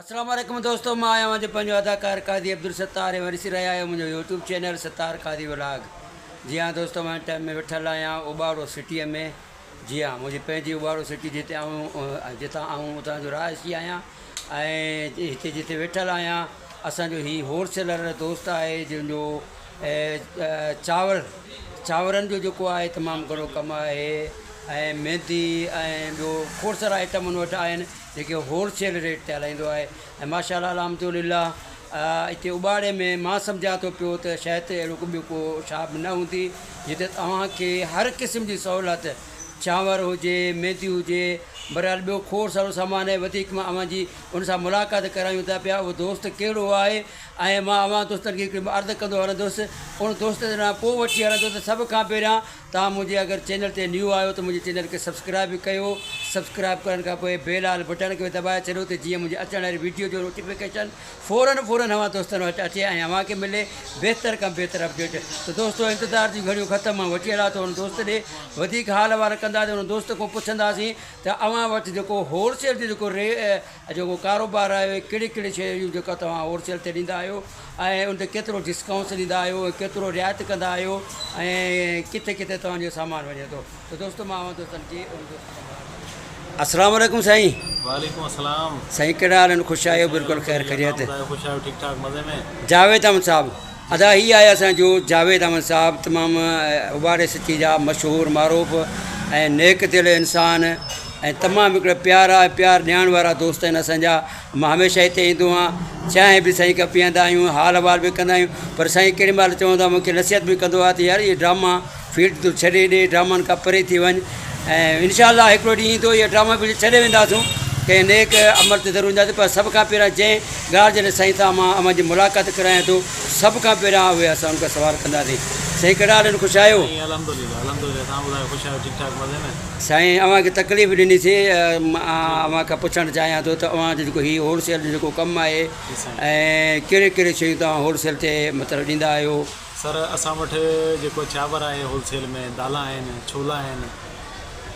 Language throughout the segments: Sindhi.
السلام عليڪم دوستو مان آهيان اوهان جو پنهنجو اداڪار قاضي عبدالستار ۽ ڏسي رهيا آهيو منهنجو يوٽيوب چينل ستار قاضي ولاگ جي ها دوستو مان ٽائيم ۾ ويٺل آهيان اوٻاڙو سٽي ۾ جي ها منهنجي پنهنجي اوٻاڙو سٽي جتي آئون جتان آئون اتان جو رهائشي آهيان ۽ هتي جتي ويٺل آهيان اسانجو هي هول سيلر دوست آهي جنهن جو چانور چانورن جو جيڪو آهي تمام گهڻو ڪم آهي ۽ ميندي ۽ ٻيو کوڙ سارا آئٽم ان وٽ آهن جيڪي هول سيل ريٽ تي هلائيندو آهي ۽ ماشاء الله الحمد لله اتي اٻاڙي ۾ مان سمجهان ٿو پيو ته شايد اهڙو ڪو ٻيو ڪو شاپ نه هوندي جتي توهان کي هر قسم جي سهولت چانور هجي ميندي هجي بهرحال ٻيو کوڙ سارو سامان آهي وڌيڪ مان اوهان جي ان سان ملاقات ڪرايون ٿا پيا اهو دوست ڪهڙو آهي ۽ مان اوهان دوستن کي هڪڙي عرض ڪندو هلندس ان دوست جي نالي پوء وٺي هلندس سڀ کان پهريان توهان منهنجي اگر چينل تي نيو آهيو ته منهنجي چينل کي سبسڪرائب به ڪيو سبسڪرائب ڪرڻ کان پوء بيل آل بٽڻ کي به دٻائي ڇڏيو ته جيئن منهنجي اچڻ واري ويڊيو جو نوٽيفڪيشن فورن فورن اوهان دوستن وٽ اچي ۽ اوهان کي ملي بهتر کان بهتر اپڊيٽ ته دوستو انتظار جون گهڙيون ختم مان وٺي هلان ٿو ان دوست ڏي وڌيڪ حال احوال ڪنداسين ان دوست کان پڇنداسين ته اوهان وٽ جيڪو هول سيل جو جيڪو ري جيڪو ڪاروبار آهي ڪهڙي ڪهڙي شيء جون جيڪا توهان هول سيل تي ڏيندا آهيو ۽ ان تي ڪيترو ڊسڪائونٽس ڏيندا آهيو ۽ ڪيترو رعايت ڪندا آهيو ۽ ڪٿي ڪٿي توهان جو سامان وڃي ٿو ته دوستو مان اوهان دوستن کي ان دوست سان ملاقات السلام عليڪم سائين. وعليڪم السلام. سائين ڪهڙا حال آهن خوش آهيو بلڪل خير خيريت. ٻڌايو خوش آهيو ٺيڪ ٺاڪ مزي ۾. جاويد احمد صاحب ادا هي آهي اسان جو جاويد احمد صاحب تمام اٻاڙي سٽي جا مشهور معروف ۽ نيڪ دل انسان ۽ تمام هڪڙا پيارا ۽ پيار ڏيڻ وارا دوست آهن اسان جا مان هميشه هتي ايندو آهيان چانهه به سائين کان پيئندا آهيون حال احوال به ڪندا آهيون پر سائين ڪيڏي مهل چوندو آهي مونکي نصيحت به ڪندو آهي ته يار اهي ڊراما فيلڊ تون ڇڏي ڏي ڊرامن کان پري ٿي وڃ ۽ انشاء الله هڪڙو ڏينهن ايندو اهي ڊراما به ڇڏي وينداسون ڪنهن نيڪ عمل تي ضرور اينداسين پر سڀ کان پهريان جنهن ڳالهه جي لاء سائين سان مان اوهان جي ملاقات ڪرايان ٿو سڀ کان پهريان اهي اسان ان کان سوال ڪنداسين سائين ڪهڙا حال آهن خوش آهيو. سائين الحمدلله الحمدلله توهان ٻڌايو خوش آهيو ٺيڪ ٺاڪ مزي ۾. سائين اوهان کي تڪليف ڏني سي مان اوهان کان پڇڻ چاهيان ٿو ته اوهان جو جيڪو هي هول سيل جو جيڪو ڪم آهي ۽ ڪهڙي ڪهڙي شيون توهان هول سيل تي مطلب ڏيندا آهيو. سر اسان وٽ جيڪو چانور آهي هول سيل ۾ دالان آهن ڇولا آهن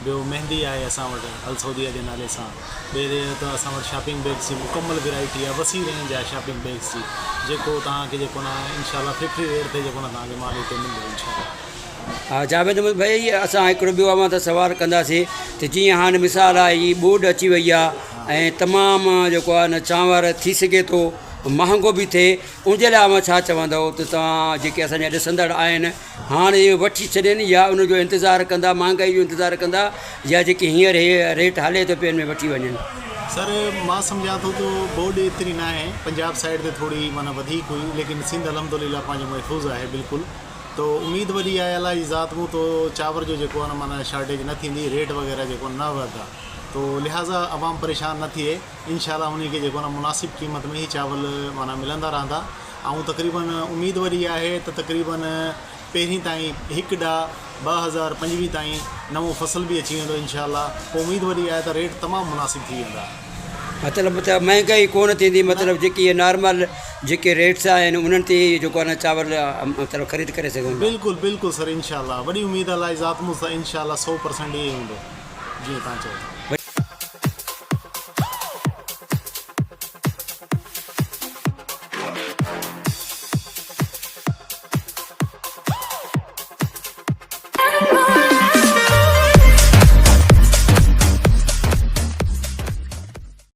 ٻيو مهندي آهي اسان وٽ السعوديه جي نالي سان ٻئي ته اسان وٽ شاپنگ بيگس جي مڪمل ورائٽي آهي وسيع رينج آهي شاپنگ بيگس جي جيڪو توهان کي جيڪو نه انشاء الله فڪري ريٽ تي جيڪو نه توهان کي مال هتي ملندو انشاء الله. ها جاويد احمد ڀائي اسان هڪڙو ٻيو اوهان سان سوال ڪنداسين ته جيئن هاڻ مثال آهي هي ٻوڏ اچي وئي آهي ۽ تمام جيڪو آهي نه چانور ٿي سگهي ٿو مهانگو به ٿئي ان جي لاء اوهان ڇا چوندؤ ته توهان جيڪي اسان جا ڏسندڙ آهن هاڻ اهي وٺي ڇڏين يا ان جو انتظار ڪندا مهانگائي جو انتظار ڪندا يا جيڪي هينئر هي ريٽ هلي ٿو پيو ان ۾ وٺي وڃن. سر مان سمجهان ٿو ته ٻوڏ ايتري ناهي پنجاب سائيڊ تي ٿوري معنيٰ وڌيڪ هئي ليڪن سنڌ الحمدلله پنهنجو محفوظ آهي بلڪل تو اميد وڏي آهي الله جي ذات مون تو چانور جو جيڪو آهي نه معنيٰ شارٽيج نه ٿيندي ريٽ وغيره جيڪو نه وڌندا تو لهٰذا عوام پريشان نه ٿئي انشاء الله انهي کي جيڪو نه مناسب قيمت ۾ هي چاول معنيٰ ملندا رهندا ۽ تقريبن اميد وڏي آهي ته تقريبن پهرين تائين هڪ ڏهه 2025 تائين نئون فصل به اچي ويندو انشاء الله پوء اميد وڏي آهي ته ريٽ تمام مناسب ٿي ويندا. مطلب ته مهنگائي ڪونه ٿيندي مطلب جيڪي اهي نارمل جيڪي ريٽس آهن انهن تي ئي جيڪو آهي نه چاول مطلب خريد ڪري سگهون ٿا. بلڪل بلڪل سر انشاء الله وڏي اميد الله جي ذات مون سان انشاء الله سو پرسنٽ ائين ئي هوندو جيئن توهان چئو ٿا.